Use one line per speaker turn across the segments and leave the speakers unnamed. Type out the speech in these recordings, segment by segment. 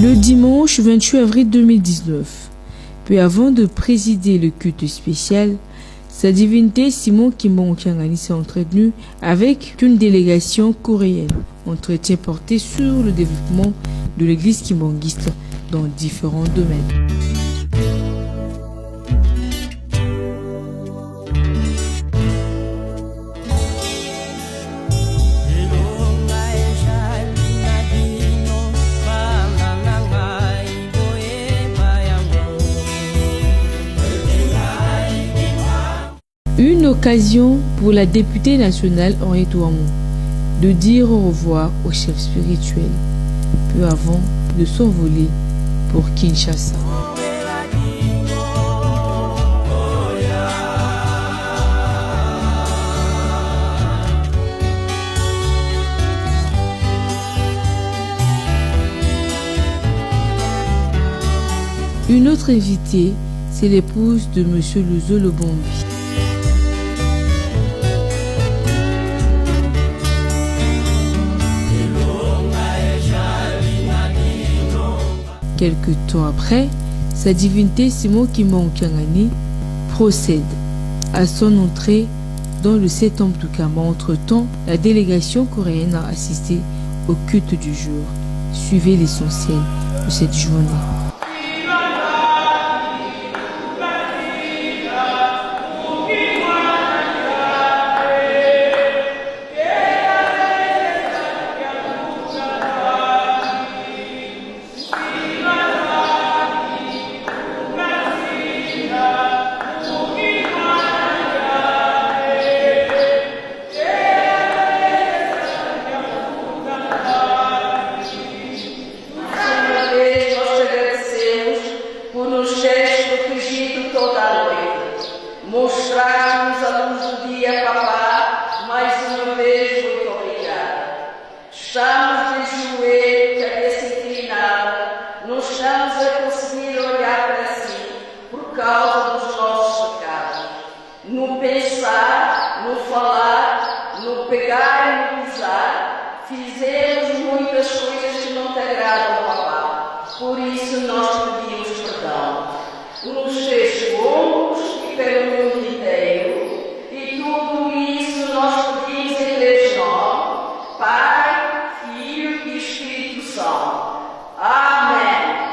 Le dimanche 28 avril 2019, peu avant de présider le culte spécial, sa divinité Simon Kimbangu Kiangani s'est entretenu avec une délégation coréenne. Entretien porté sur le développement de l'église kimbanguiste dans différents domaines. Une occasion pour la députée nationale Henriette Ouamou de dire au revoir au chef spirituel peu avant de s'envoler pour Kinshasa. Une autre invitée, c'est l'épouse de M. Luzo Lobombi. Quelque temps après, sa divinité Simon Kimbangu Kiangani procède à son entrée dans le septembre du Kama. Entre-temps, la délégation coréenne a assisté au culte du jour. Suivez l'essentiel de cette journée.
Nós te agradecemos por nos teres protegido toda a noite. Mostrar-nos a luz do dia, papá, mais uma vez, muito obrigada. Estamos de joelho, cabeça inclinada, não estamos a conseguir olhar para si por causa dos nossos pecados. No pensar, no falar, no pegar e no pisar, fizemos muitas coisas que não te agradam, papá. Por isso nós pedimos perdão. Nos teus ombros e pelo mundo inteiro, e tudo isso nós pedimos em teus nome, Pai, Filho e Espírito Santo. Amém.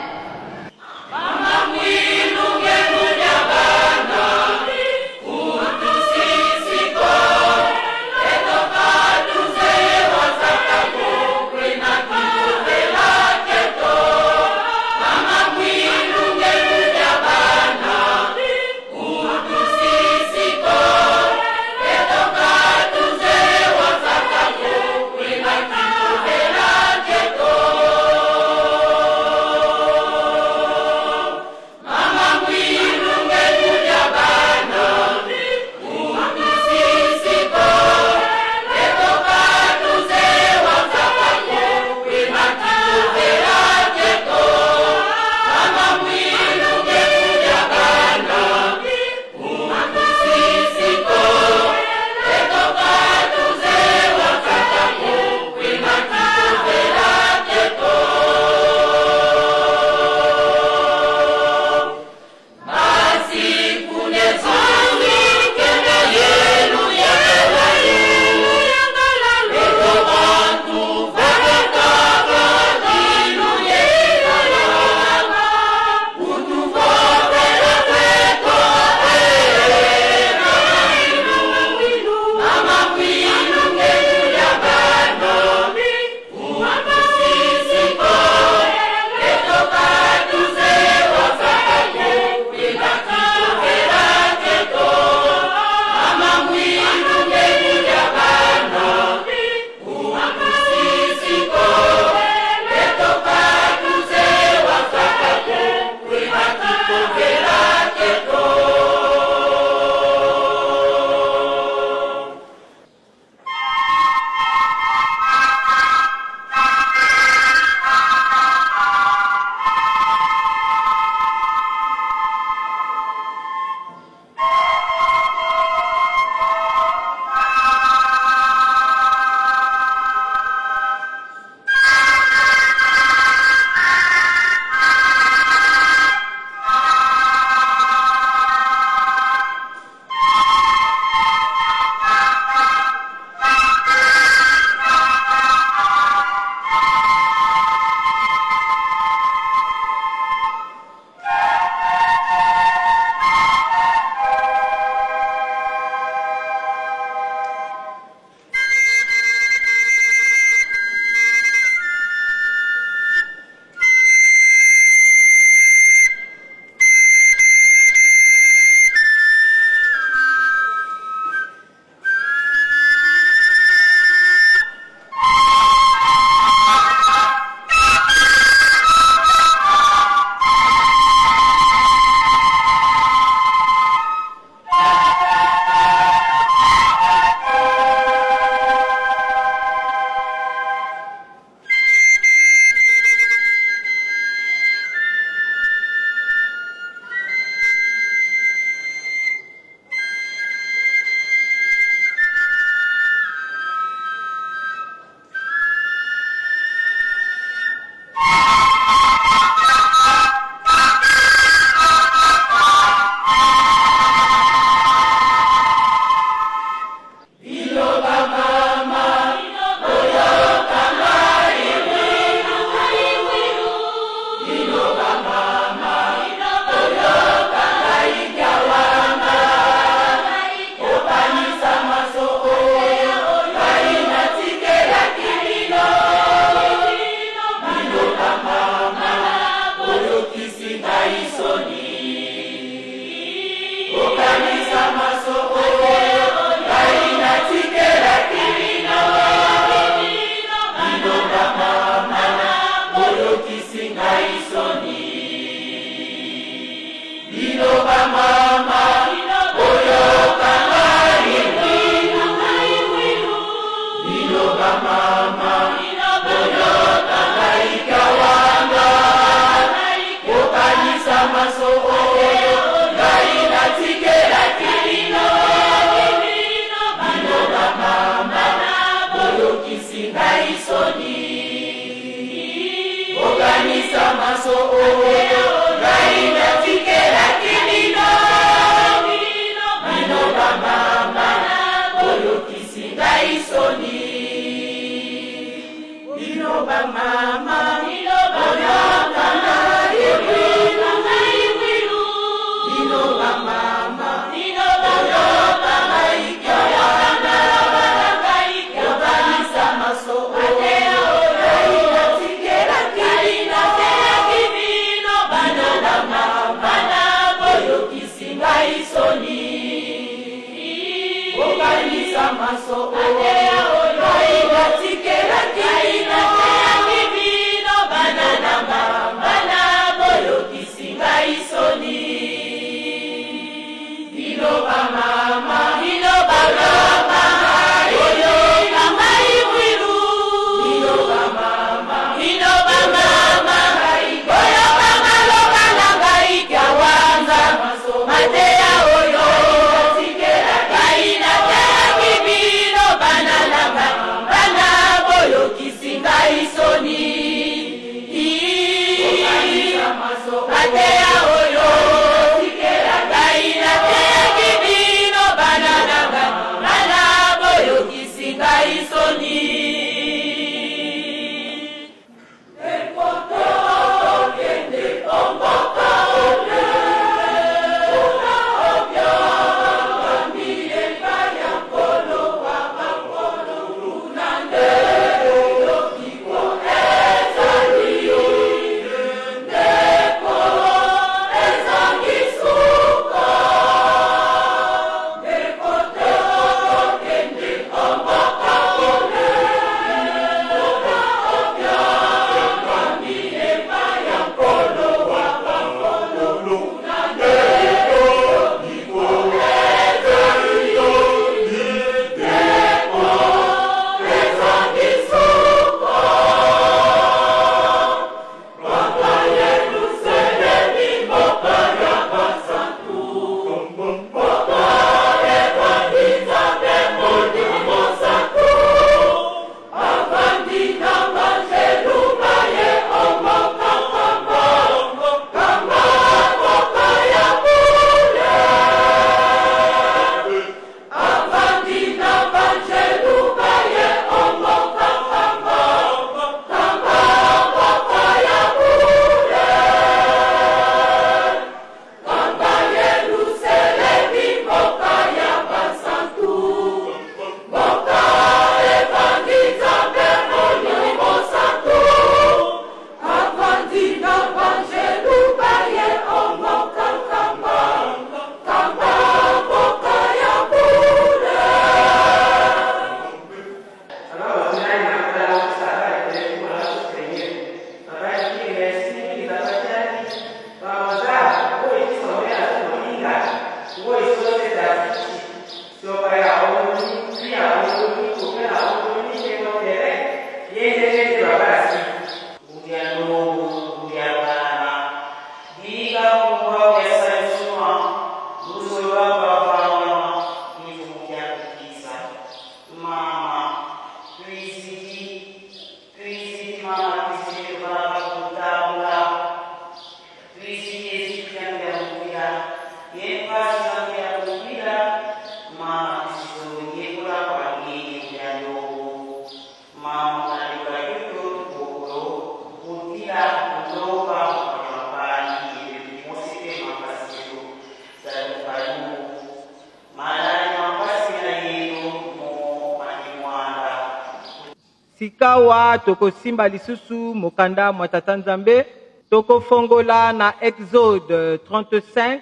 Sikawa tokosimba lisusu mokanda mwa Tata Nzambe, tokofongola na Exode 35,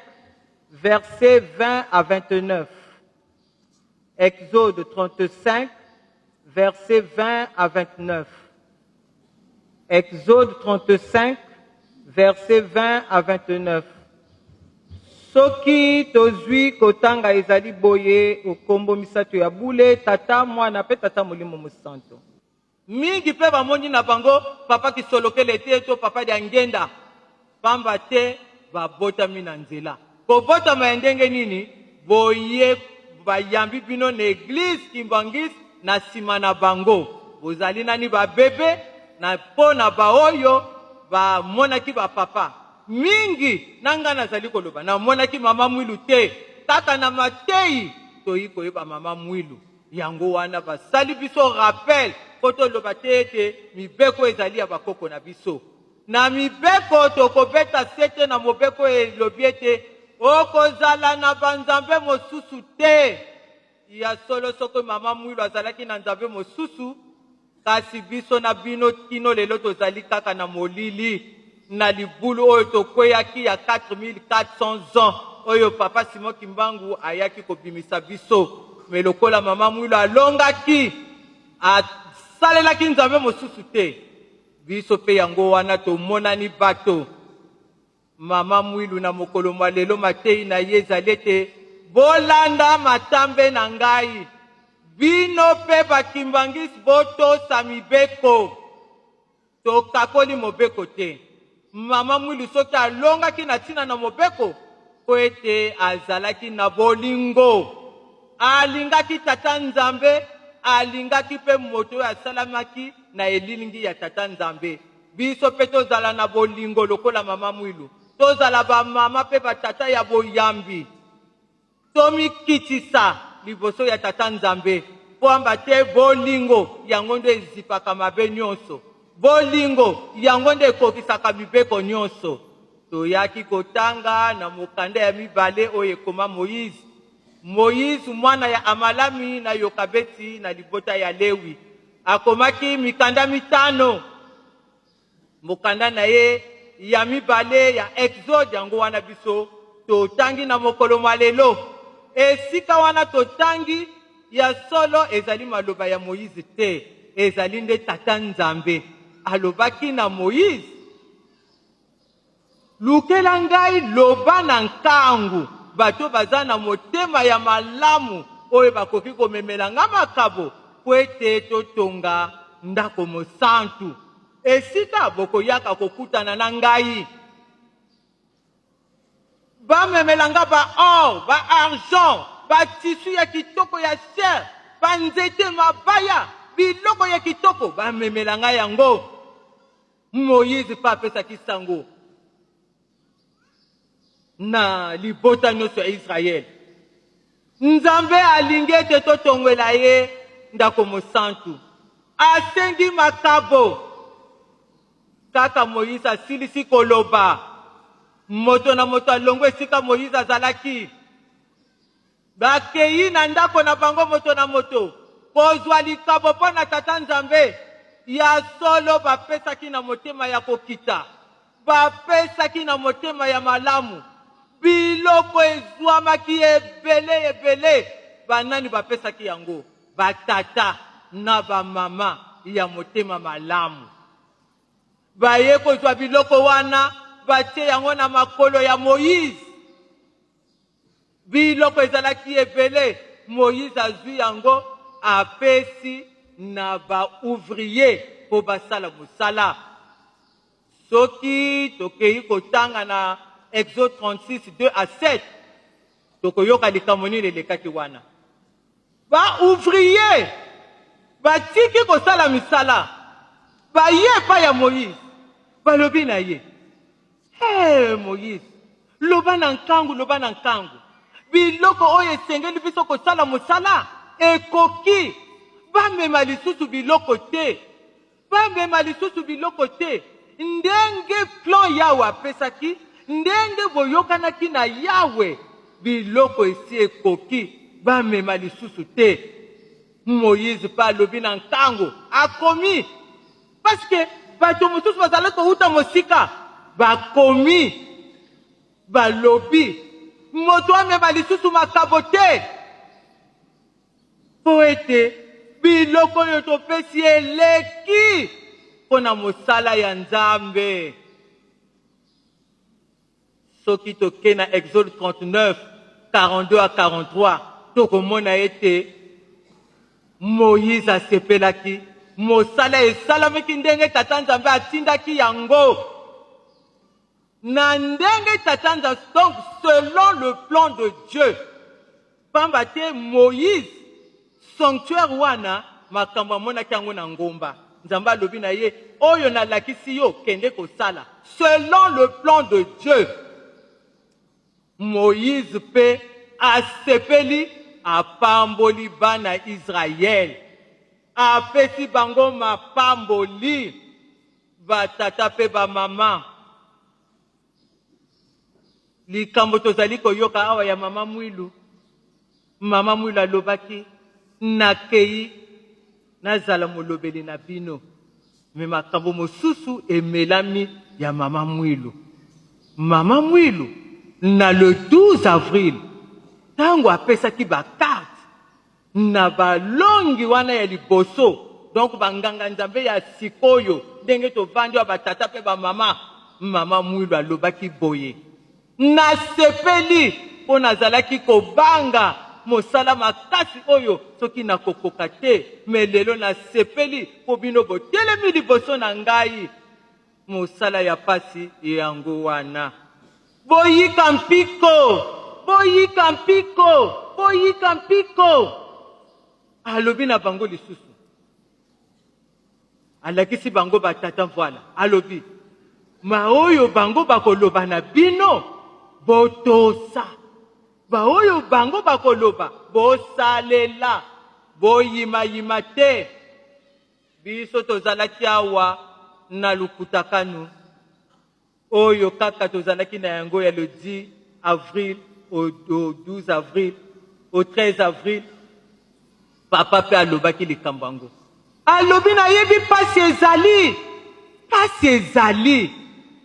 versets 20 à 29. Exode 35, versets 20 à 29. Exode 35, versets 20 à 29. Soki tozwi kotanga ezali boye okombo misato ya bule, Tata, Mwana pe Tata Molimo Mosanto. Mingi pe bamoni na bango Papa Kisolokele te to Papa Diangienda, pamba te babotami na nzela. Kobotama ya ndenge nini? Boye bayambi bino na eglise Kimbanguiste na sima na bango. Bozali nani ba bebe na po na baoyo bamonaki ba papa. Mingi na ngai nazali koloba namonaki mama Mwilu te, kaka na mateyi toyi koyeba mama Mwilu. Yango wana basali biso rappel po toloba te ete mibeko ezali ya bakoko na biso. Na mibeko tokobeta sete na mobeko elobi ete okozala na banzambe mosusu te. Ya solo soki mama Mwilu azalaki na nzambe mosusu, kasi biso na bino kino lelo tozali kaka na molili na libulu oyo tokweyaki ya 4400 ans oyo Papa Simon Kimbangu ayaki kobimisa biso. Me lokola mama Mwilu alongaki, asalelaki Nzambe mosusu te. Biso mpe yango wana tomonani bato. Mama Mwilu na mokolo mwa lelo mateyi na ye ezali ete bolanda matambe na ngai, bino mpe ba Kimbanguistes botosa mibeko. Tokakoli mobeko te. Mama Mwilu soki alongaki na ntina na mobeko mpo ete azalaki na bolingo. Alingaki Tata Nzambe, alingaki mpe moto oyo asalamaki na elilingi ya Tata Nzambe. Biso mpe tozala na bolingo lokola Mama Mwilu. Tozala ba mama mpe ba tata ya boyambi. Tomikitisa liboso ya Tata Nzambe, pwamba te bolingo yango nde ezipaka mabe nyonso. Bolingo yango nde ekokisaka mibeko nyonso. Toyaki kotanga na mokanda ya mibale oyo ekoma Moize. Moize, mwana ya Amalami na Yokabeti na libota ya Lewi, akomaki mikanda mitano. Mokanda na ye ya mibale ya Exode, yango wana biso totangi na mokolo mwa lelo. Esika wana totangi, ya solo ezali maloba ya Moize te, ezali nde Tata Nzambe alobaki na Moize, Lukela ngai loba na nkangu bato baza na motema ya malamu oyo bakoki komemela ngai makabo mpo ete totonga ndako mosantu, esika bokoyaka kokutana na ngai. Bamemela ngai ba or, ba argent, ba tissu ya kitoko ya cher, ba nzete, mabaya, biloko ya kitoko, bamemela ngai yango. Moyize mpe apesaki sango na libota nyonso ya Israele. Nzambe alingi ete totongwela ye ndako mosantu. Asengi makabo. Kaka Moyize asilisi koloba, moto na moto alongwe esika Moyize azalaki. Bakei na ndako na bango moto na moto kozwa likabo mpo na Tata Nzambe. Ya solo, bapesaki na motema ya kokita, bapesaki na motema ya malamu. Biloko ezwamaki ebele ebele. Banani bapesaki yango? Batata na bamama ya motema malamu. Baye kozwa biloko wana, batie yango na makolo ya Moize. Biloko ezalaki ebele, Moïse azwi yango apesi na ba ouvriers mpo basala mosala. Soki tokeyi kotanga na Exode 36, 2 à 7, tokoyoka likambo nini elekaki wana. Ba ouvriers batiki kosala misala, baye epai ya Moïse, balobi na ye, Hey, Moïse, loba na nkangu, loba na nkangu. Biloko oyo esengeli biso kosala mosala ekoki. Bamema lisusu biloko te. Bamema lisusu biloko te. Ndenge plan Yawe apesaki, ndenge boyokanaki na Yawe, biloko esi ekoki, bamema lisusu te. Moïse pe alobi na nkangu, akomi Parce que bato mosusu bazalaki kowuta mosika, bakomi, balobi, moto amema lisusu makabo te, mpo ete biloko oyo topesi eleki mpo na mosala ya Nzambe. Soki toke na Exode 39, 42 à 43, tokomona ete Moïse asepelaki. Mosala esalamaki ndenge Tata Nzambe atindaki yango. Na ndenge Tata Nzambe, donc selon le plan de Dieu. Pamba te Moïse, sanctuaire wana, makambo amonaki yango na ngomba. Nzambe alobi na ye, oyo nalakisi yo, kende kosala. Selon le plan de Dieu. Moïse pe asepeli, apamboli bana Israël. Apesi bango mapamboli, ba tata pe ba mama. Likambo tozali koyoka awa ya mama Mwilu, mama Mwilu alobaki nakeyi nazala molobeli na bino, me makambo mosusu emelami ya mama Mwilu. Mama Mwilu na le 12 avril tango apesaki ba carte. Na balongi wana ya liboso, donc banganga Nzambe ya sikoyo, ndenge tovandi awa batata mpe bamama, Mama Mwilu alobaki boye, Nasepeli mpo nazalaki kobanga mosala makasi oyo soki nakokoka te, mais lelo nasepeli mpo bino botelemi liboso na ngai. Mosala ya pasi yango wana. Boyika mpiko! Boyika mpiko! Boyika mpiko! Alobi na bango lisusu. Alakisi bango ba tata mvuala. Alobi, Maoyo bango bakoloba na bino, botosa. Baoyo bango bakoloba, bosalela. Boyimayima te. Biso tozalaki awa na lukutakanu oyo kaka tozalaki na yango ya le 10 avril au, au 12 avril au 13 avril. Papa mpe alobaki likambo yango, alobi nayebi mpasi ezali, mpasi ezali,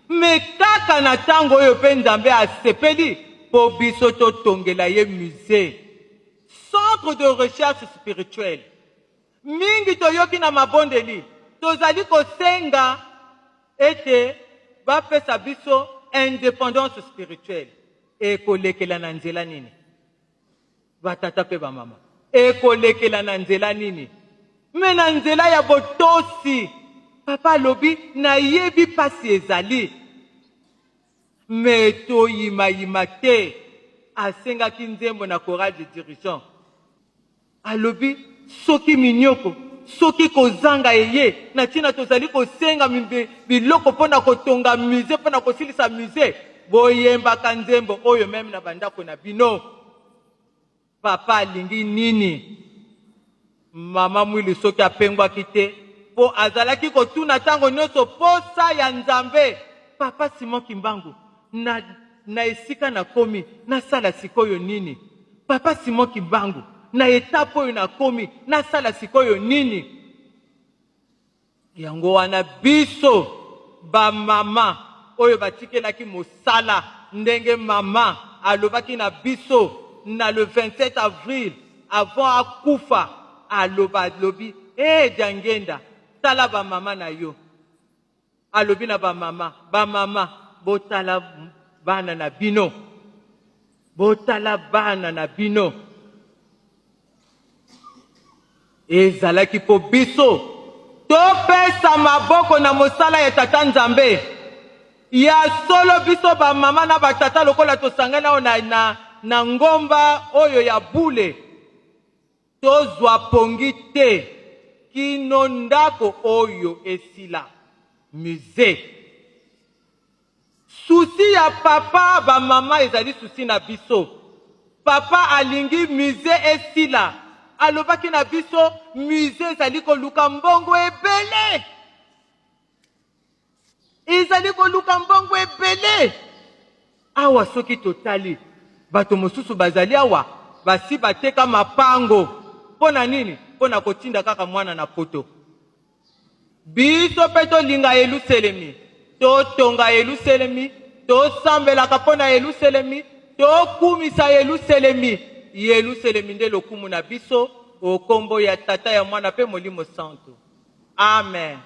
me kaka na ntango oyo mpe Nzambe asepeli mpo biso totongela ye musee, centre de recherche spirituelle. Mingi toyoki na mabondeli, tozali kosenga ete bapesa biso independance spirituelle. Ekolekela na nzela nini? Batata mpe bamama, ekolekela na nzela nini? Me na nzela ya botosi. Papa alobi, nayebi pasi ezali, me toyimayima te. Asengaki nzembo na chorale de dirigeant. Alobi, Soki minyoko, soki kozanga eye, na ntina tozali kosenga biloko mpo na kotonga musee, mpo na kosilisa musee, boyembaka nzembo oyo meme na bandako na bino. Papa alingi nini? Mama Mwilu soki apengwaki te, mpo azalaki kotuna ntango nyonso posa ya Nzambe. Papa Simon Kimbangu, na, na esika nakomi, nasala sikoyo nini? Papa Simon Kimbangu, na etape oyo nakomi, nasala sikoyo nini? Yango wana biso bamama oyo batikelaki mosala, ndenge mama alobaki na biso na le 27 avril avant akufa, aloba alobi, eh Diangenda, tala bamama na yo. Alobi na ba mama, ba mama botala bana na bino, botala bana na bino. Ezalaki mpo biso topesa maboko na mosala ya Tata Nzambe. Ya solo biso ba mama na ba tata lokola tosangani awa na, na, na ngomba oyo ya bule, Tozwa pongi te kino ndako oyo esila. Musee. Souci ya papa ba mama ezali souci na biso. Papa alingi musee esila. Alobaki na biso musee ezali koluka mbongo ebele. Ezali koluka mbongo ebele. Awa soki totali bato mosusu bazali awa basi bateka mapango mpo na nini? Mpo na kotinda kaka mwana na poto. Biso mpe tolinga Yeluselemi, totonga Yeluselemi, tosambelaka mpo na Yeluselemi, tokumisa Yeluselemi. Yeluselemi nde lokumu na biso, o kombo ya Tata, ya Mwana mpe Molimo Santu. Amen.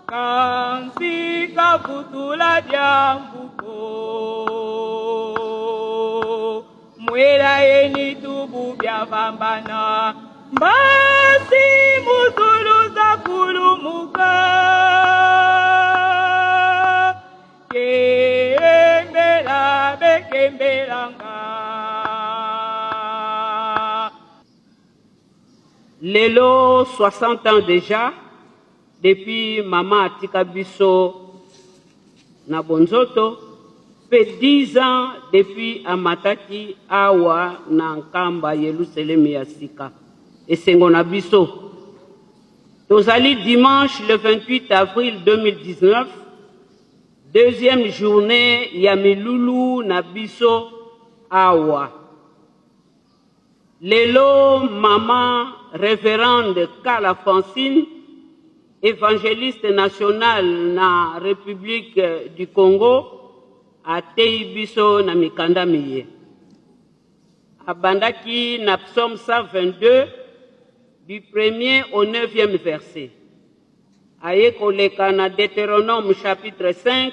Kansi kavutula dyambuko mwela yeni tubu byavambana mbasi muzuluza kulumuka kembela bekembelanga.
Lelo 60 ans dejà depuis mama atika biso na bonzoto mpe 10 ans depuis amataki awa na Nkamba Yelusalemi ya sika. Esengo na biso. Tozali dimanche le 28 avril 2019, deuxième journée ya milulu na biso awa. Lelo maman Reverende Kala Francine, evangeliste nationale na Republique du Congo, ateyi biso na mikanda miye. Abandaki na Psaume 122,
du premier au neuvième verset. Aye koleka na Deuteronome chapitre 5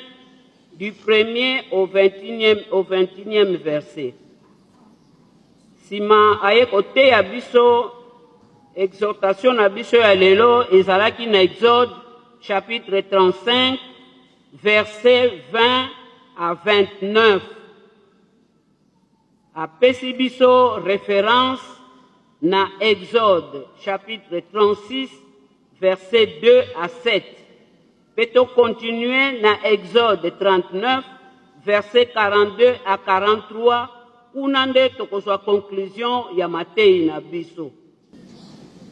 du premier au 21e, au 21e verset. Sima aye koteya biso exhortation na biso ya lelo ezalaki na Exode chapitre 35 verset 20 à 29. Apesi biso reference na Exode chapitre 36 verset 2 à 7 mpe to continuer na Exode 39 verset 42 à 43 kuna nde tokozwa conclusion ya mateyi na biso.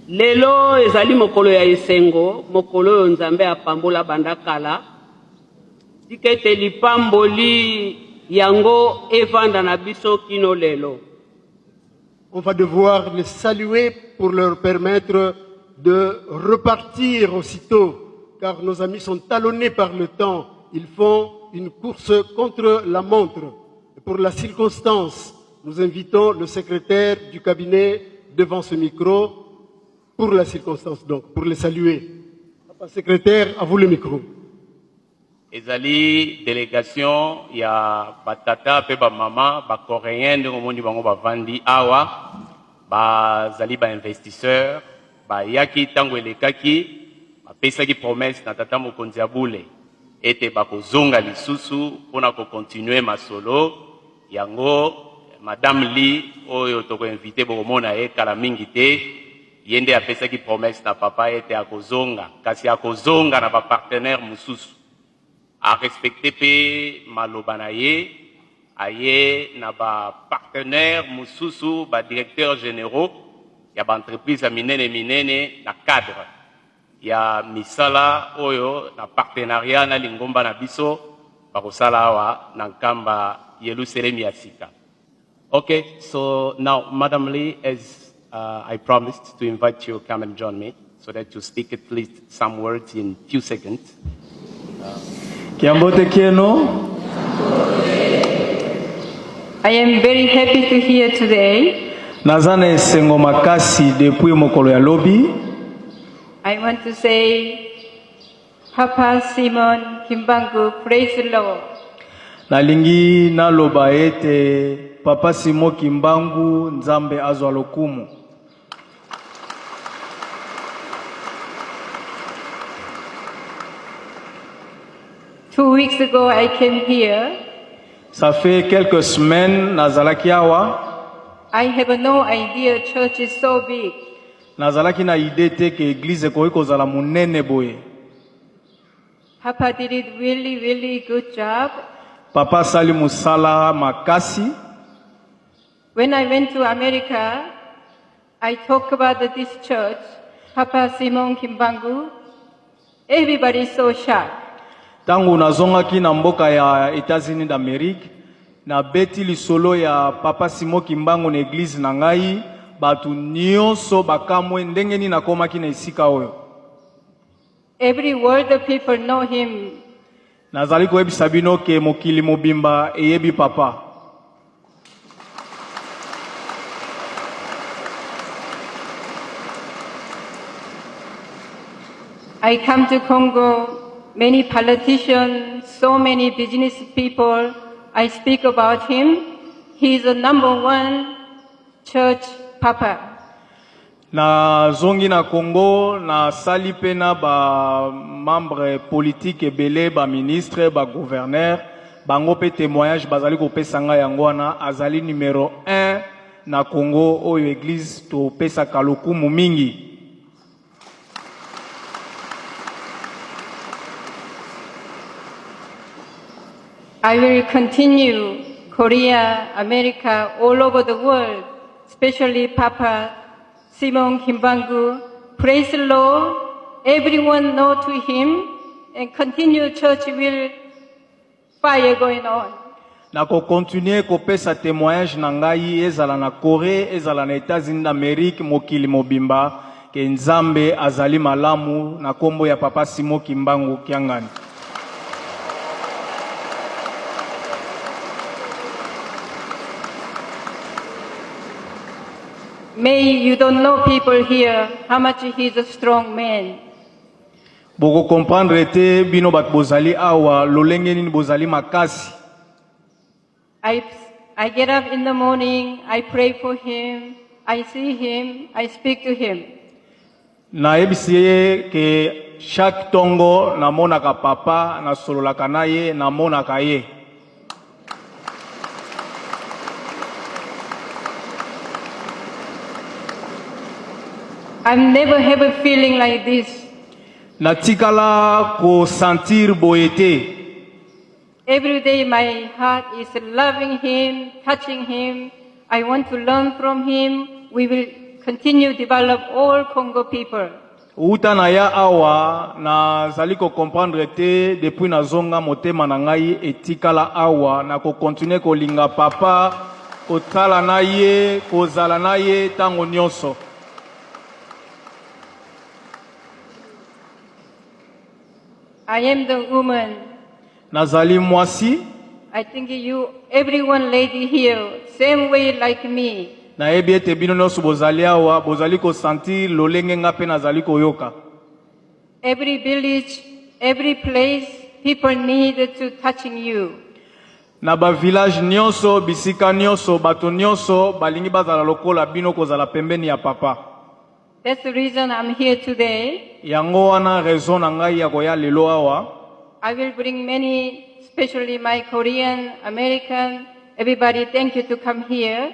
Lelo ezali mokolo ya esengo, mokolo oyo Nzambe apambola banda kala. Tika ete lipamboli yango evanda na biso kino lelo.
On va devoir les saluer pour leur permettre de repartir aussitôt, car nos amis sont talonnés par le temps. Ils font une course contre la montre. Et pour la circonstance, nous invitons le secrétaire du cabinet devant ce micro, pour la circonstance donc, pour les saluer. Papa secrétaire, à vous le micro.
Ezali delegation ya ba tata pe ba mama ba coreens ndenge omoni bango bavandi awa, bazali ba investisseurs, bayaki tango elekaki, bapesaki promesse na tata mokonzi ya bule ete bakozonga lisusu pona ko continuer masolo yango. Madame Lee oyo toko inviter, bokomona ye kala mingi te, ye nde apesaki promesse na papa ete akozonga, kasi akozonga na ba partenaires mosusu. A respecter pe maloba na ye, aye na ba partenaires mosusu, ba directeurs generaux ya ba entreprises ya minene minene na cadre ya misala oyo na partenariat na lingomba na biso bakosala awa na Nkamba Yelusalemi ya sika. Okay, so now, Madam Lee, as I promised to invite you, come and join me so that you speak at least some words in few seconds.
Kiambote kieno.
I am very happy to hear today.
Naza na esengo makasi depuis mokolo ya lobi.
I want to say, Papa Simon Kimbangu, praise the Lord.
Nalingi naloba ete Papa Simon Kimbangu, Nzambe azwa lokumu.
2 weeks ago, I came here.
Ça fait quelques semaines nazalaki awa.
I have no idea church is so big.
Nazalaki na idée te ke église ekoki kozala monene boye.
Papa did it really, really good job.
Papa asali mosala makasi.
When I went to America, I talked about this church, Papa Simon Kimbangu. Everybody is so shocked.
Ntango nazongaki na mboka ya États-Unis d'Amérique, nabeti lisolo ya Papa Simon Kimbangu na église na ngai, bato nyonso bakamwe ndenge nini nakomaki na esika oyo.
Every world people know him.
Nazali koyebisa bino ke mokili mobimba eyebi papa.
I come to Congo, many politicians, so many business people. I speak about him. He is the number one church papa.
Nazongi na Congo, nasali mpe na bamembre politique ebele, baministre, bagouverneur, bango mpe témoignage bazali kopesa ngai yango wana, azali numero 1 na Congo oyo église topesaka lokumu mingi.
I will continue Korea, America, all over the world, especially Papa Simon Kimbangu. Praise the Lord. Everyone know to him and continue church will fire going on.
Nakokontinue kopesa témoignage na ngai, ezala na Corée, ezala na États-Unis d'Amérique, mokili mobimba, ke Nzambe azali malamu na nkombo ya Papa Simo Kimbangu Kiangani.
May you don't know people here how much he's a strong man.
Boko comprendre te bino bato bozali awa lolenge nini bozali makasi.
I get up in the morning, I pray for him, I see him, I speak to him.
Nayebisi ye ke chaque tongo namonaka papa, nasololaka na ye, namonaka ye.
I've never have a feeling like this.
Natikala kosentir boye te.
Every day my heart is loving him, touching him. I want to learn from him. We will continue develop all Congo people.
Uta na ya awa nazali kocomprendre te depuis nazonga motema na ngai etikala awa na kocontinue kolinga papa kotala na ye kozala na ye ntango nyonso.
I am the woman.
Nazali mwasi.
I think you, everyone lady here, same way like me.
Nayebi ete bino nyonso bozali awa bozali kosentir lolenge nga mpe nazali koyoka.
Every village, every place, people need to touching you.
Na bavillage nyonso bisika nyonso bato nyonso balingi bazala lokola bino kozala pembeni ya papa.
That's the reason I'm here today.
Yango wana raison na ngai ya koya lelo awa.
I will bring many, especially my Korean, American, everybody, thank you to come here.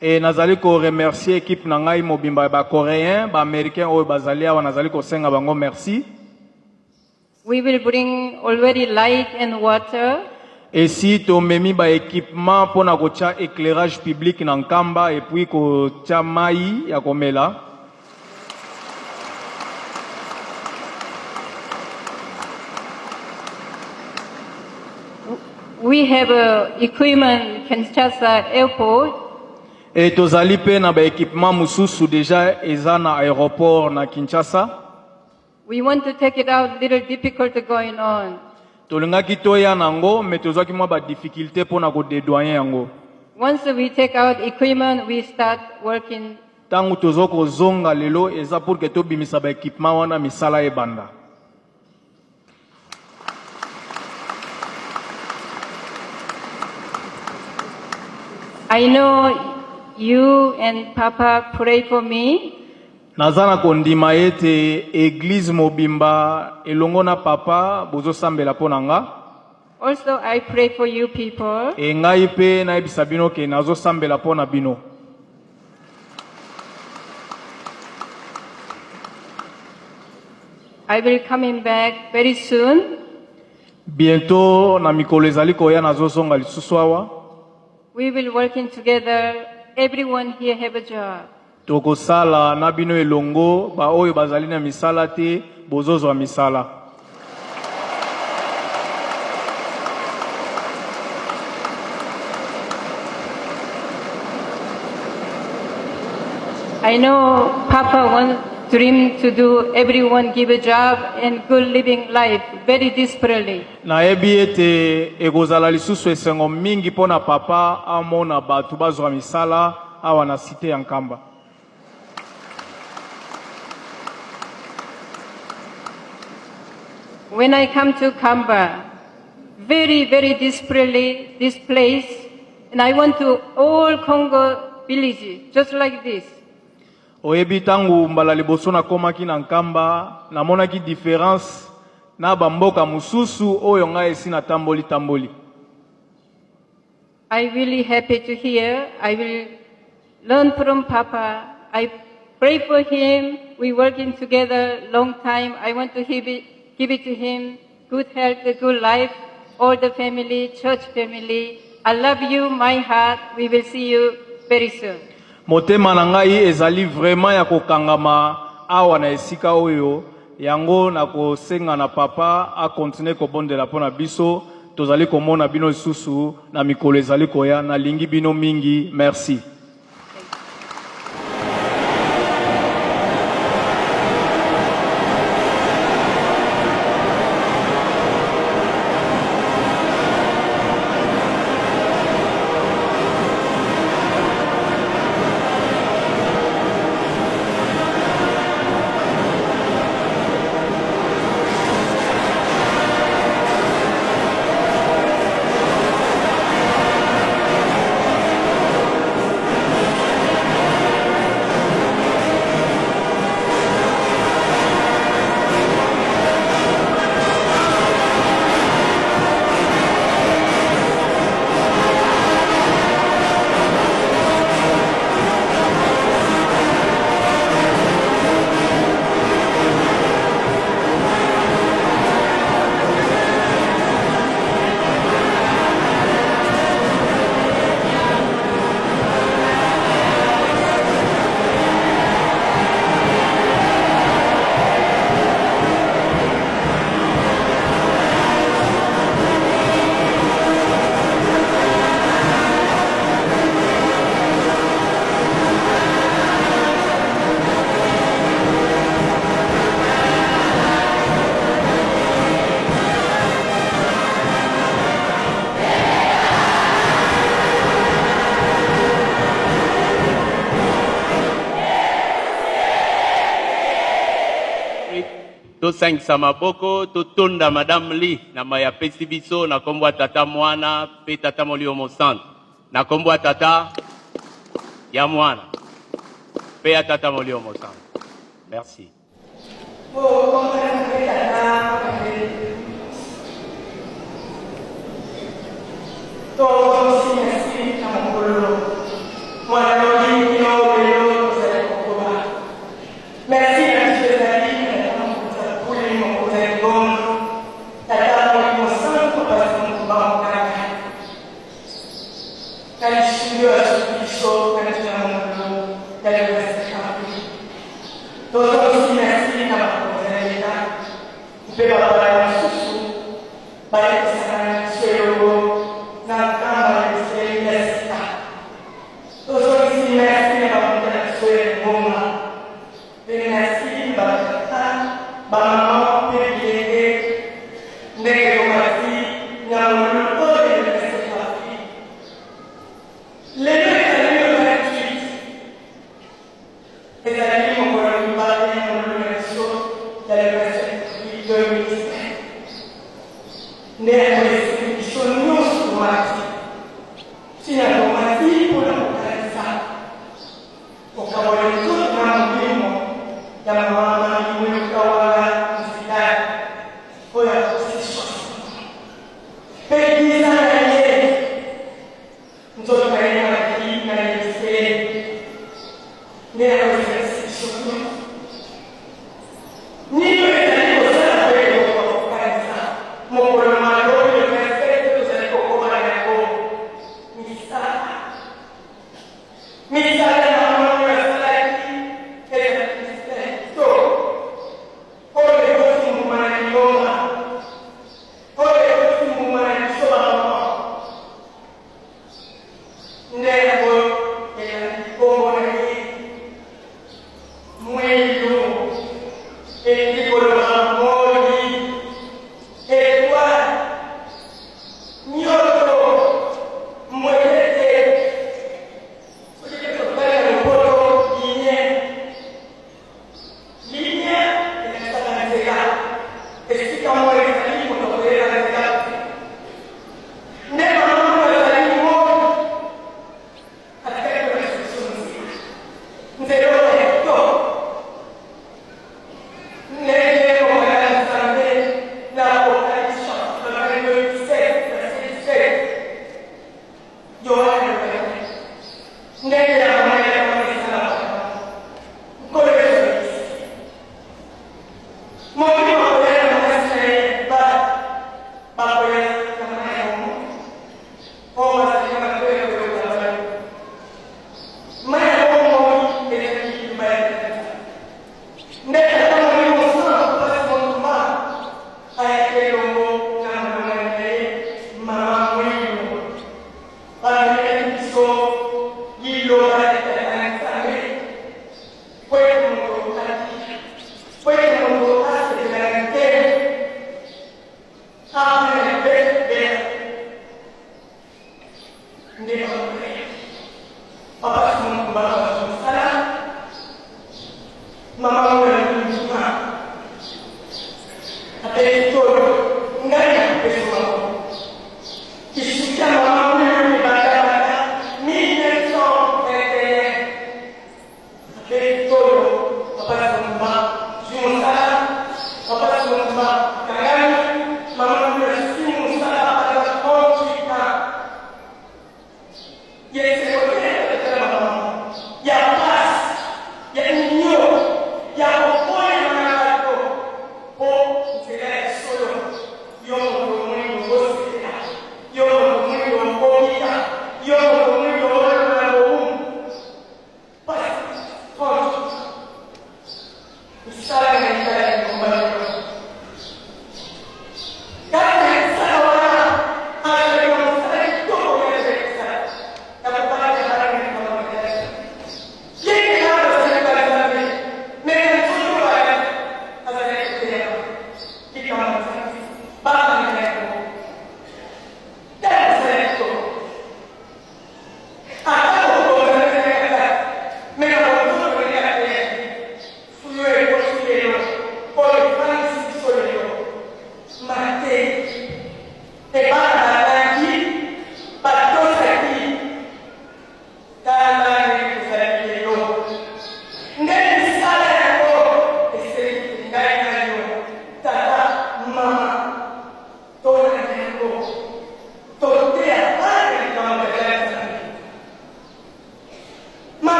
E nazali koremercier équipe na ngai mobimba ya bacoréen baaméricain oyo bazali awa nazali kosenga bango merci.
We will bring already light and water.
Esi tomemi baéquipement mpona kotia éclairage public na Nkamba et puis kotia mai ya komela.
We have equipment Kinshasa airport.
E tozali mpe na baéquipement mosusu déjà eza na aéroport na Kinshasa.
We want to take it out, little difficult going on.
Tolingaki toya nango me tozwaki mwa badifficulté mpona kodédouaner yango.
Once we take out equipment, we start working.
Ntango toza kozonga lelo eza pour ke tobimisa baéquipement wana misala ebanda.
I know you and Papa pray for me.
Naza na kondima ete église mobimba elongo na papa bozosambela mpo na nga.
Also, I pray for you people.
E ngai mpe nayebisa bino ke nazosambela mpo na bino.
I will coming back very soon.
Bientôt na mikolo ezali koya nazozonga lisusu awa.
We will working together. Everyone here have a job.
Tokosala na bino elongo baoyo bazali na misala te bozozwa misala.
I know Papa want dream to do everyone give a job and good living life very desperately.
Nayebi ete ekozala lisusu esengo mingi mpo na papa amona bato bazwa misala awa na cité ya Nkamba.
When I come to Nkamba, very, very desperately this place, and I want to all Congo village, just like this.
Oyebi ntango mbala liboso nakomaki na Nkamba namonaki différence na bamboka mosusu oyo ngai esi natamboli tamboli.
I really happy to hear. I will learn from Papa. I pray for him. We working together long time. I want to give it to him. Good health, good life, all the family, church family. I love you, my heart. We will see you very soon.
Motema na ngai ezali vraiment ya kokangama awa na esika oyo yango nakosenga na papa akontinue kobondela mpo na biso tozali komona bino lisusu na mikolo ezali koya nalingi bino mingi merci.
Tosangisa maboko, totonda Madame Lee na maye apesi biso na kombo ya Tata, Mwana pe Tata Molimo Mosantu. Na kombo ya Tata, ya Mwana pe ya Tata Molimo Mosantu. Merci.
Tozongisi merci na mokolo mwa lobi kino lelo tozali kokoba. Merci na biso ezali na Tata Mokonzi ya Bule, Mokonzi ya Libongo, Tata Molimo Santu, Papa Simon Kimbangu Kaka, na lisungi oyo asungi biso na ntina ya molulu ya le 27 avril. Tozongisi merci na bakonzi ya leta mpe bapaya mosusu baye kosangana na biso elongo na nkamba ya biseleli ya sika. Tozongisi merci na ba mbuta na biso ya lingomba pe merci na ba tata, ba maman pe bilenge ndenge bomati na molulu oyo ya le 27 avril. Lelo ezali le 28, ezali mokolo ya mibale ya molulu na biso ya le 27 avril 2017. Nde yango esengi biso nyonso tomati Ntina tomati mpo na kokanisa kokabola nzoto na molimo ya mama Marie Mwiluka Wanga Nzidane oyo akokisi 60 ans mpe 10 ans na ye nzoto na ye emati na Yelusalemi nde yango esangisi biso kuna. Nini oyo ezali kosala mpo ete tokoka kokanisa mokolo mwa lobi le 27 tozali kokoma na yango? Misala. Misala ya mama oyo asalaki ezali misala ya kitoko oyo eboti mbuma na lingomba, oyo eboti mbuma na biso bamama. Nde yango elandi nkombo na ye. Mwilu elingi koloba moi, etoile, nyoto, mwelete. Soki mpe totali na lopoto lumière, lumière elakisaka nzela. Esika moi ezali, moto akoyeba nzela te. Nde mama oyo azali moi. Atikali kolakisa biso nzela, nzela oyo ya kitoko. Ndenge mokanda ya Nzambe na Apocalypse chapitre 22, 17, verset 17, Yoane alobaki ndenge ya mama ya mama esalamaka. Nkolo Yesu ayebisi molimo akoya na mwasi na ye ya libala, bakoya na mai ya bomoi. Oyo bazali na matoyi ya koyoka bayoka. Mai ya bomoi ezali liloba ya Nzambe. Nde Tata Molimo Mosantu Papa Simon Kimbangu ayaki elongo na molongani na ye Mama Mwilu. Bamemeli biso liloba ya Tata na Nzambe mpo ete moto abika, mpo ete moto asepela na nkembo. Mama oyo ndima abeti tolo ngai nakopesa bango kisuki ya mama oyo ebandabanda 1921 Abeti tolo papa Simba zwi mosala papa Simba kangami mama Lulu aswi mosala banda 38 ans ya esengo te ya kotala mama ya pasi ya minio ya koboyama na bato po nzela ya solo yo moto mwindo osepela yo moto mwindo obika yo moto mwindo olonga bowumbu. Ata kokobonga na nzela ya kati, mais na bototo na ndenge ya teyaki, fulu ekoti lelo.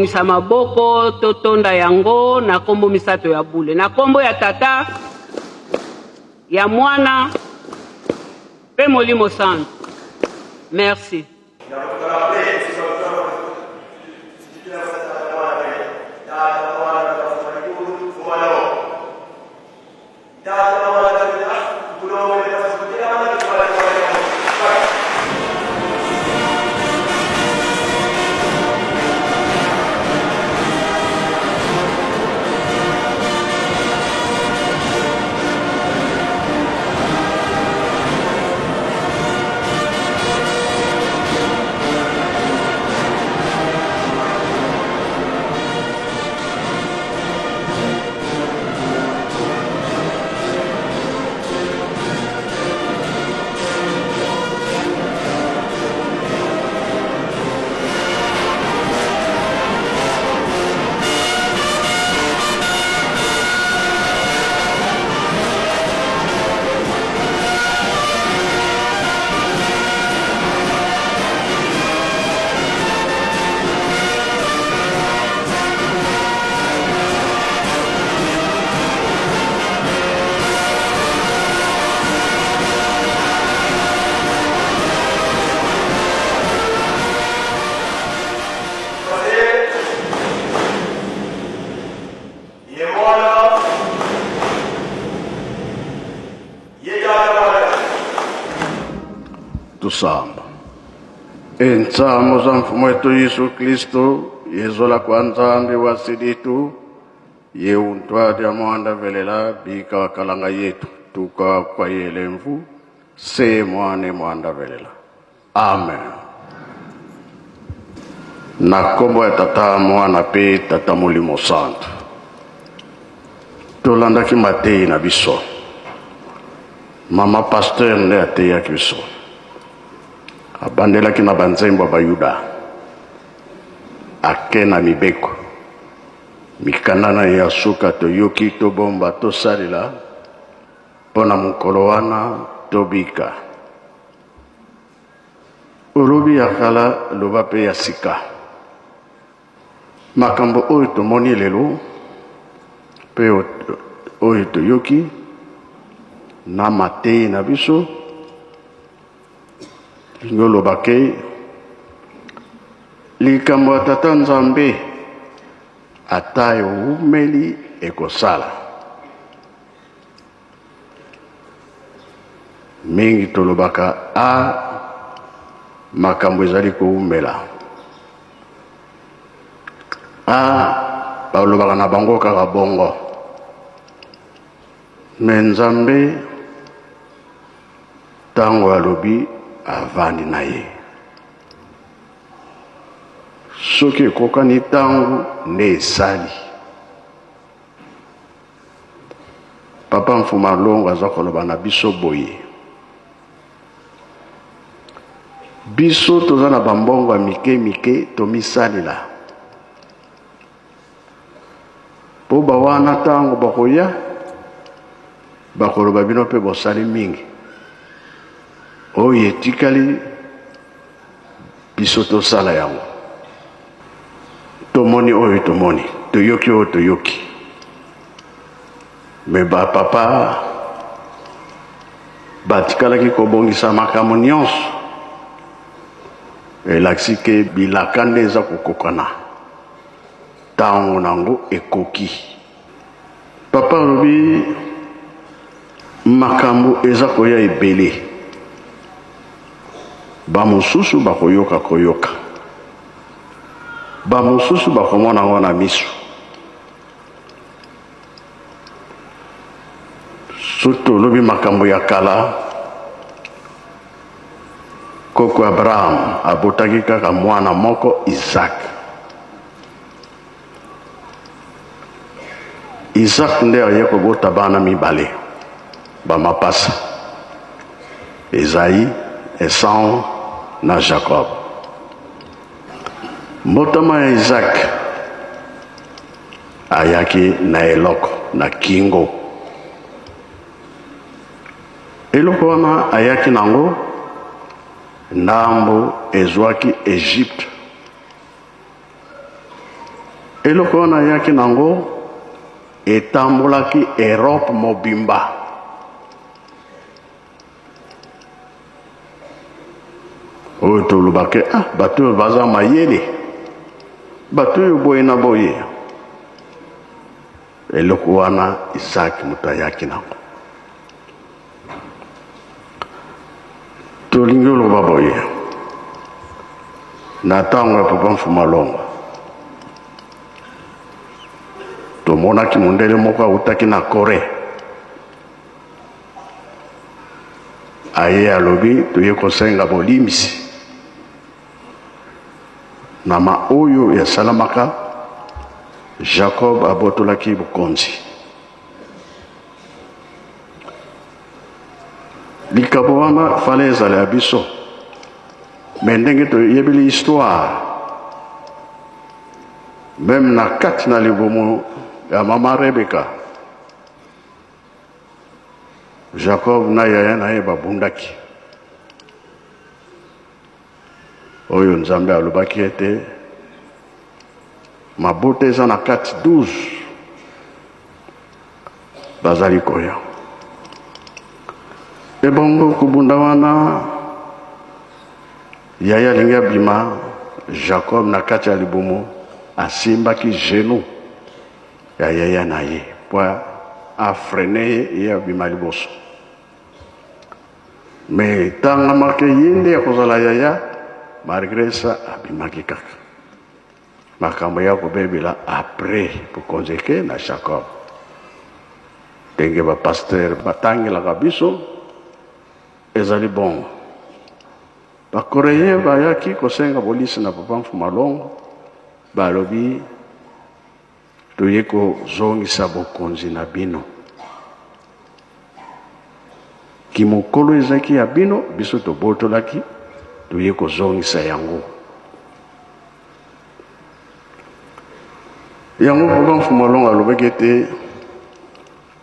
Tobongisa maboko, totonda yango na kombo misato ya bule. Na kombo ya Tata, ya Mwana, pe Molimo Santu. Merci.
Tusamba. Entsamo za mfumo wetu Yesu Kristo yezola kwa Nzambi wa siditu ye untwadi ya mwanda velela bika wakalanga yetu tuka kwa yelemvu se mwane mwanda velela. Amen. Na kombo ya Tata, Mwana pe Tata Molimo Santu. Tolandaki mateyi na biso. Mama pasteur nde ateyaki biso. Abandelaki na banzembo ya Bayuda. Ake na mibeko. Mikanda na ye ya suka toyoki, tobomba, tosalela mpo na mokolo wana tobika. Olobi ya kala, loba pe ya sika. Makambo oyo tomoni lelo pe oyo toyoki na mateyi na biso, lingi oloba ke likambo ya Tata Nzambe ata ewumeli ekosala. Mingi tolobaka a makambo ezali kowumela. A balobaka na bango kaka bongo. Me Nzambe ntango alobi avandi na ye. Soki ekokani ntango nde esali. Papa Mfuma Longo aza koloba na biso boye, biso toza na bambongo ya mike mike tomisalela po bawana ntango bakoya bakoloba bino mpe bosali mingi, oyo etikali biso tosala yango. Tomoni oyo tomoni, toyoki oyo toyoki. Me ba papa batikalaki kobongisa makambo nyonso, elakisi ke bilaka nde eza kokokana, ntango nango ekoki. Papa alobi makambo eza koya ebele, bamosusu bakoyoka koyoka, bamosusu bakomona yango na miso. Soki tolobi makambo ya kala, koko Abraham abotaki kaka mwana moko Isaac. Isaac nde aye kobota bana mibale ba mapasa, Esaïe, Esau na Jacob. Mbotama ya Isaac ayaki na eloko na kingo. Eloko wana ayaki nango ndambo ezwaki Egypte. Eloko wana ayaki nango etambolaki Europe mobimba. Oyo tolobaka ah, bato oyo baza mayele, bato oyo boye na boye. Eloko wana Isaac moto ayaki nango. Tolingi oloba boye na ntango ya Papa Mfuma Longo, tomonaki mondele moko awutaki na Coree, aye alobi toye kosenga bolimbisi na ma oyo yasalamaka. Jacob abotolaki bokonzi. Likabo wana fale ezala ya biso, me ndenge toyebeli histoire, meme na kati na libumu ya mama Rebeka, Jacob na yaya na ye babundaki. Oyo Nzambe alobaki ete mabota eza na kati 12 bazali koya. Ebongo kobunda wana, yaya alingi abima, Jacob na kati ya libumu asimbaki genou ya yaya na ye po afrene ye, ye abima liboso. Me etangamaki ye nde akozala yaya, malgré ça abimaki kaka. Makambo ya kobebela après bokonzi eke na Jacob. Ndenge ba pasteur batangelaka biso ezali bongo. Ba Coréens bayaki kosenga bolisi na Papa Mfuma Longo, balobi toye kozongisa bokonzi na bino. Kimokolo ezaki ya bino, biso tobotolaki, toye kozongisa yango. Yango Papa Mfuma Longo alobaki ete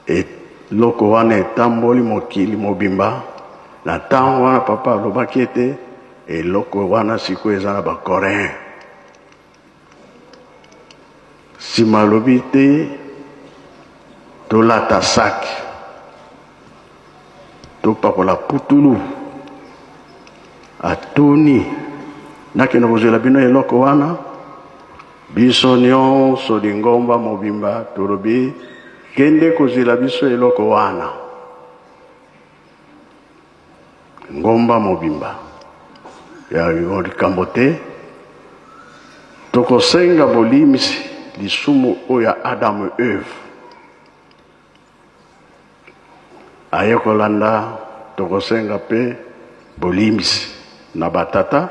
eloko wana etamboli mokili mobimba. Na ntango wana papa alobaki ete eloko wana sikoyo eza na ba Coréens. Sima alobi te tolata sac, topakola putulu. Atuni nakende kozwela bino eloko wana. Biso nyonso lingomba mobimba tolobi kende kozwela biso eloko wana. Ngomba mobimba ya likambo te, tokosenga bolimisi lisumu oyo ya Adam et Eve. Aye kolanda, tokosenga pe bolimbisi na batata.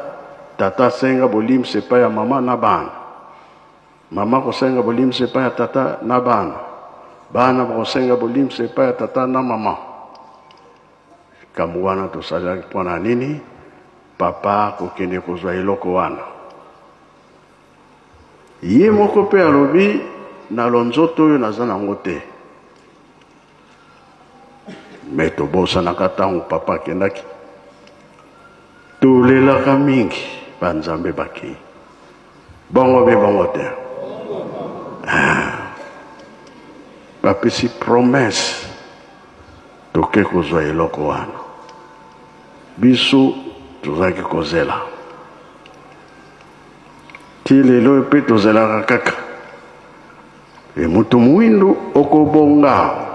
Tata asenga bolimbisi epai ya mama na bana, mama kosenga bolimbisi epai ya tata na bana, bana bakosenga bolimbisi epai ya tata na mama. Likambo wana tosalelaki mpo na nini? Papa kokende kozwa eloko wana, ye moko mpe alobi na lonzoto oyo naza nango te. Me tobosanaka ntango papa akendaki, tolelaka mingi, banzambe bakei bongo be bongo te. Ah. Bapesi promesse toke kozwa eloko wana, biso tozalaki kozela ti lelo mpe tozelaka kaka. E moto mwindu okobonga.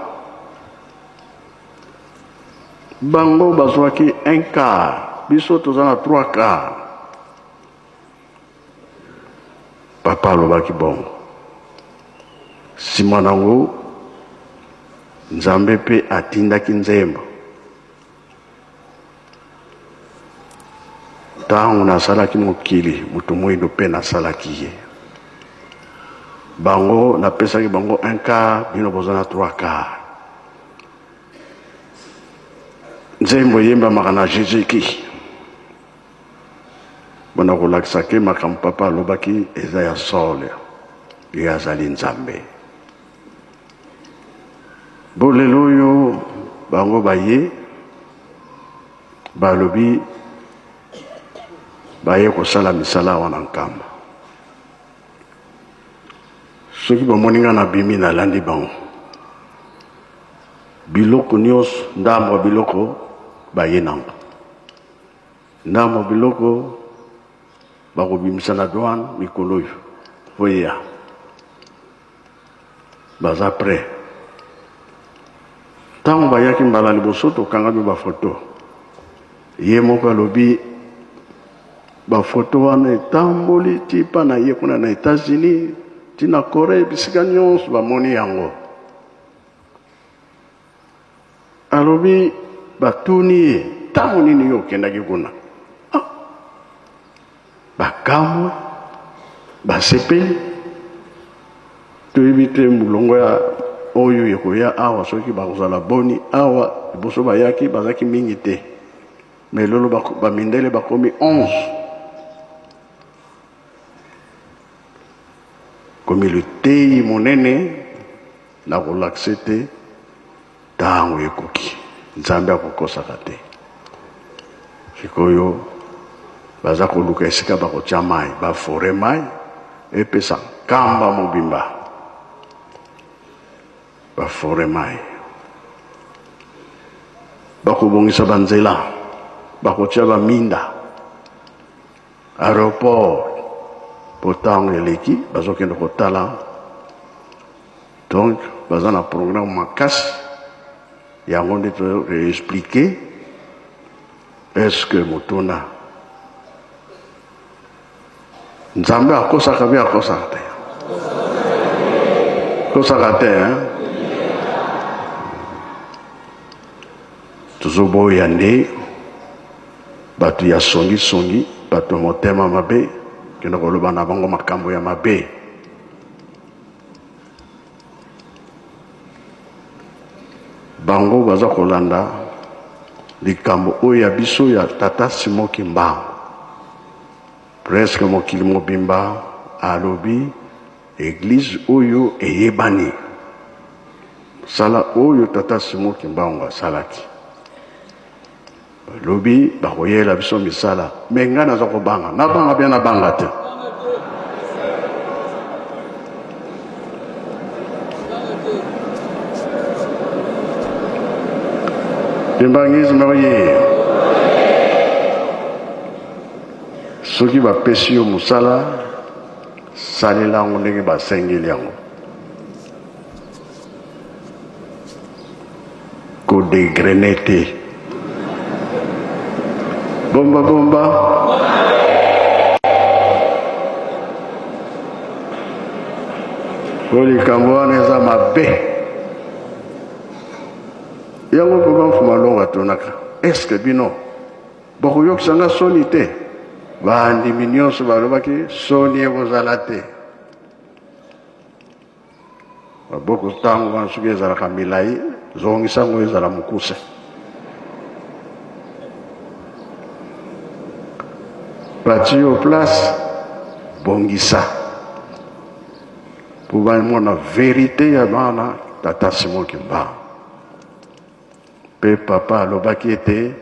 Bango bazwaki un quart, biso toza na trois quart. Papa alobaki bongo. Nsima nango Nzambe mpe atindaki nzembo. Ntango nasalaki mokili, moto moindo mpe nasalaki ye. Bango napesaki bango un quart, bino boza na trois quart. Nzembo eyembamaka na Jésus-Christ. Mpona kolakisa ke makambo papa alobaki eza ya solo, ye azali Nzambe. Bo lelo oyo bango baye balobi baye kosala misala wana nkamba. Soki bamoni nga nabimi, nalandi bango. Biloko nyonso, ndambo ya biloko baye nango, ndambo ya biloko bakobimisa na douane mikolo oyo po eya. Baza prêt. Ntango bayaki mbala liboso, tokangami bafoto. Ye moko alobi bafoto wana etamboli ti mpa na ye kuna na États-Unis, ti na Corée, bisika nyonso bamoni yango. Alobi batuni ye ntango nini yo okendaki kuna. Ah, bakamwe, basepeli. Toyebi te molongo ya oyo ekoya awa soki bakozala boni awa. Liboso bayaki bazalaki mingi te, mais lelo bamindele bakomi 11. Komi liteyi monene na kolakisa ete ntango ekoki, Nzambe akokosaka te. Sikoyo baza koluka esika bakotia mai, bafore mai epesa nkamba mobimba, bafore mai, bakobongisa banzela, bakotia baminda, aéroport, po ntango eleki bazokende kotala. Donc baza na programme makasi, yango nde to expliquer. Est-ce que motuna, Nzambe akosaka mpe akosaka te? Akosaka te, hein? Tozoboya nde bato ya songisongi, bato ya motema mabe, kende koloba na bango makambo ya mabe. Bango baza kolanda likambo oyo ya biso ya tata Simon Kimbangu. Presque mokili mobimba alobi eglise oyo eyebani. Mosala oyo tata Simon Kimbangu asalaki. Balobi bakoyela biso misala, me ngai naza kobanga, nabanga bien, nabanga te. Kimbanguisme oye, soki bapesi yo mosala, salela yango ndenge basengeli yango. Ko degrene te. Bomba bomba. Po likambo wana eza mabe. Yango mpe Mfuma Longo atunaka, est-ce bino bokoyokisa nga soni te? Bandimi nyonso balobaki soni ekozala te. Maboko ntango wana soki ezalaka milai, zongisa yango ezala mokuse. Batie yo place, bongisa mpo bamona verite ya bana tata Simon Kimbangu. Mpe papa alobaki ete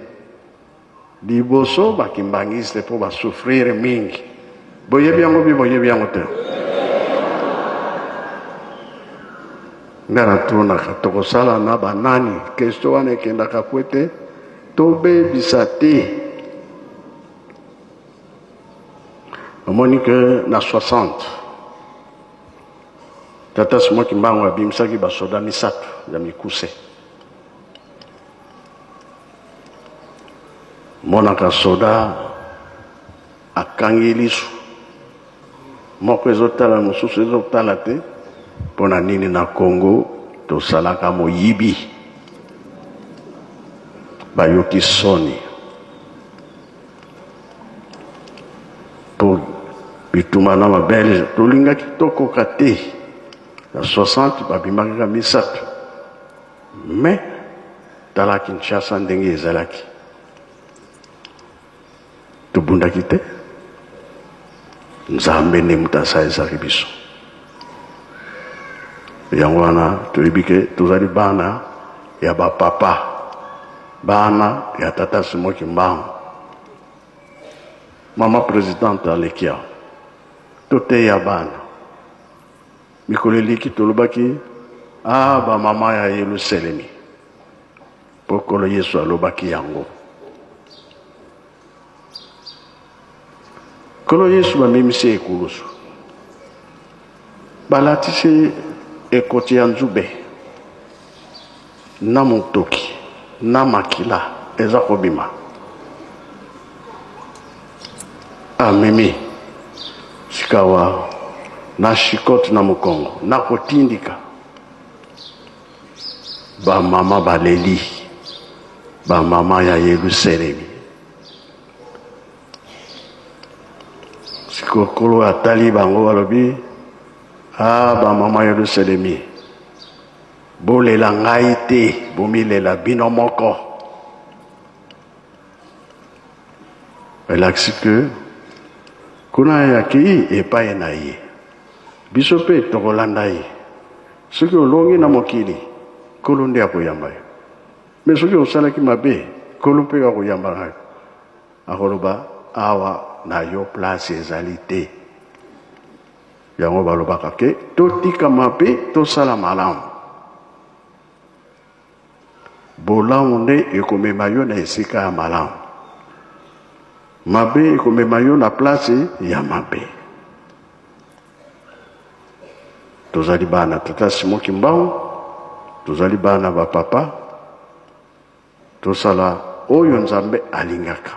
liboso ba kimbanguiste mpo ba souffrir mingi. Boyebi yango bi boyebi yango te? Nga natunaka, tokosala na banani? Question wana ekendaka po ete tobebisa te. Omoni ke na 60 tata Simon Kimbangu abimisaki basoda misato ya mikuse. Monaka soda akangi lisu moko ezotala, mosusu ezotala te. Mpo na nini na Congo tosalaka moyibi? Bayoki soni mpo bitumba na babelge tolingaki tokoka te. Na 60 babimaki kaka misato, mais tala Kinshasa ndenge ezalaki, tobundaki te. Nzambe nde moto asalisaki biso. Yango wana toyebi ke tozali bana ya bapapa, bana ya tata Simon Kimbangu. Mama présidente aleki awa, toteya bana. Mikolo eleki tolobaki ah ba mama ya Yelusalemi, mpo Nkolo Yesu alobaki yango. Nkolo Yesu bamemisi ye ekulusu, balatisi ekoti ya nzube na motoki na makila eza kobima. Amemi sikawa na shikote na mokongo na kotindika. Bamama baleli, bamama ya Yelusalemi. Sikoyo Nkolo atali bango alobi, ah bamama Yelusalemi, bolela ngai te, bomilela bino moko. Elakisi ke kuna akei epai na ye, biso mpe tokolanda ye. Soki olongi na mokili, Nkolo nde akoyamba yo. Me soki osalaki mabe, Nkolo mpe akoyamba na yo. Akoloba awa na yo place ezali te. Yango balobaka ke totika mabe, tosala malamu. Bolamu nde ekomema yo na esika ya malamu. Mabe ekomema yo na place ya mabe. Tozali bana tata Simon Kimbangu, tozali bana ba papa, tosala oyo Nzambe alingaka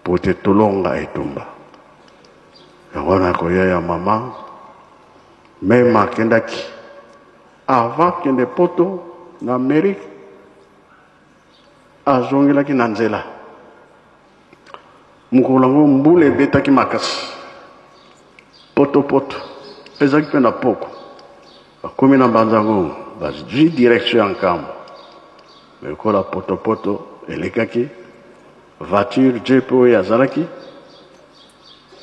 po te tolonga etumba. Yango wana koya ya mama meme akendaki avant kende poto na Amerique, azongelaki na nzela. Mokolo yango mbula ebetaki makasi, potopoto ezalaki mpe na poko. Bakomi na Mbanza Ngungu, bazwi direction ya Nkamba, me lokola potopoto elekaki, voiture jeep oyo azalaki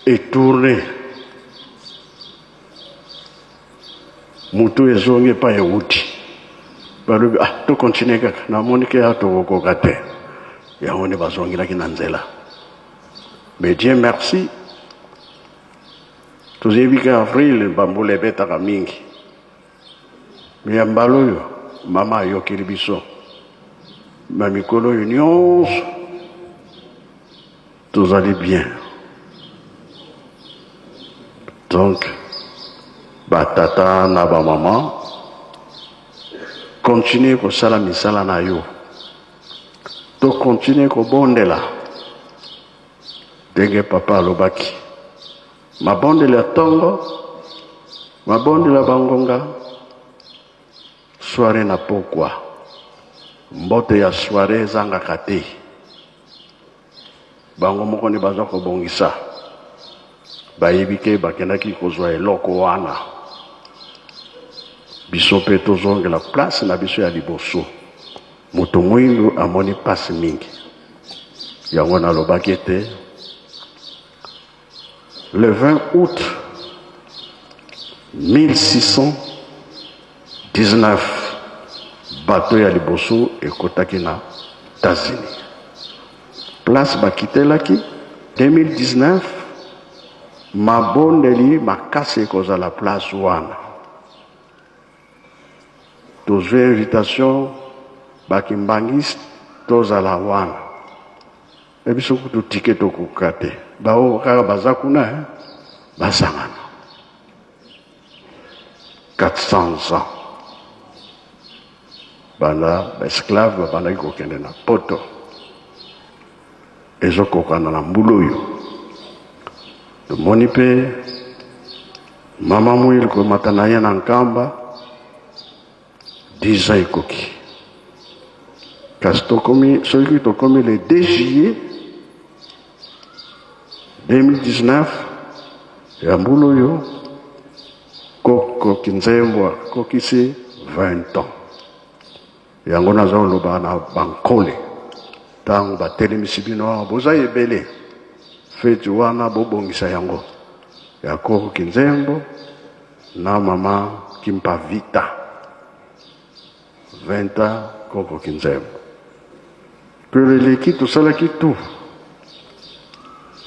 etourne, moto ezongi epai ewuti. Balobi ah, to continue kaka, namoni ke awa tokokoka te. Yango nde bazongelaki na nzela. Mais Dieu merci, toyebi ke avril bambula ebetaka mingi, me ya mbala oyo mama ayokeli biso na mikolo oyo nyonso tozali bien. Donc batata na bamama, continue kosala misala na yo, to continue kobondela ndenge papa alobaki, mabondeli ya ntongo, mabondeli ya bangonga, soiree na pokwa. Mbote ya soiree ezangaka te, bango moko nde baza kobongisa, bayebi ke bakendaki kozwa eloko wana. Biso mpe tozongela place na biso ya liboso. Moto mwindu amoni mpasi mingi, yango nalobaki ete le 20 août 1619 bato ya liboso ekotaki na États-Unis, place bakitelaki. 2019 mabondeli makasi ekozala place wana. Tozwi invitation bakimbangiste tozala wana. Me biso kutu tike tokoka te, baoyo kaka baza kuna eh, basangana 400 ans banda baesclave babandaki kokende na poto, ezokokana na mbula oyo tomoni mpe mama Mwili komata na ye na Nkamba 10 ans ekoki. Kasi tokomi, soki tokomi le 2 juillet 2019 ya mbula oyo, koko Kinzembwa akokisi 20 ans. Yango naza koloba na bankole, ntango batelemisi bino awa, boza ebele, feti wana bobongisa yango ya koko Kinzembo na mama Kimpavita 20 ans koko Kinzembo. Pelo eleki tosalaki tout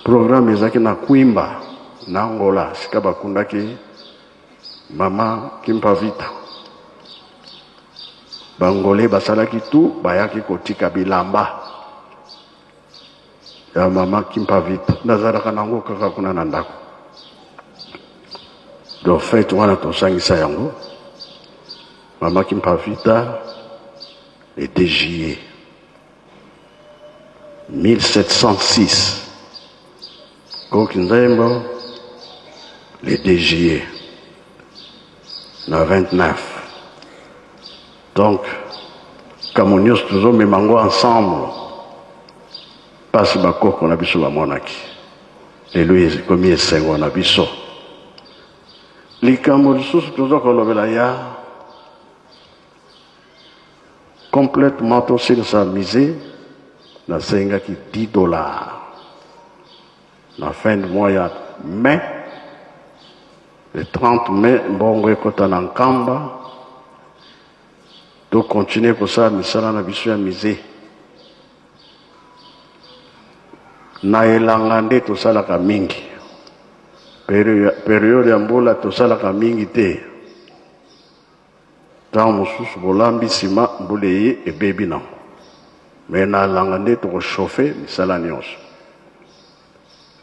programme ezalaki na Kwimba na Angola, sika bakundaki. Mama Kimpa Vita. Bangolais basalaki tout, bayaki kotika bilamba ya mama Kimpa Vita. Nazalaka nango kaka kuna na ndako. Donc fete wana tosangisa yango. Mama Kimpa Vita le 2 juillet 1706. Koki Nzembo le 2 juillet na 29. Donc kambo nyonso tozomema yango ensemble mpasi bakoko na biso bamonaki lelo ekomi esengo na biso. Likambo lisusu toza kolobela ya complètement tosilisa musée, nasengaki 10 dollars na fin de mois ya mai, le 30 mai, mbongo ekota na Nkamba, tokontinue kosala misala na biso ya musée. Na elanga nde tosalaka mingi, periode ya mbula tosalaka mingi te. Ntango mosusu bolambi nsima mbula eye ebebi nango, me na elanga nde tokochauffe misala nyonso.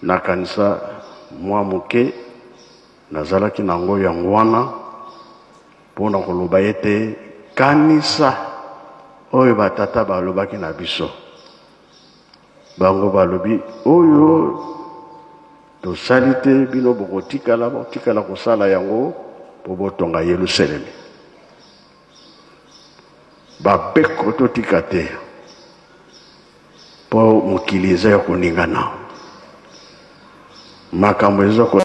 Nakanisa mwa moke nazalaki nango yango wana mpo na koloba ete kanisa oyo batata balobaki na biso. Bango balobi oyo tosali te, bino bokotikala, botikala kosala yango mpo botonga Yelusalemi. Babeko totika te mpo mokili eza ya koningana, makambo eza ko.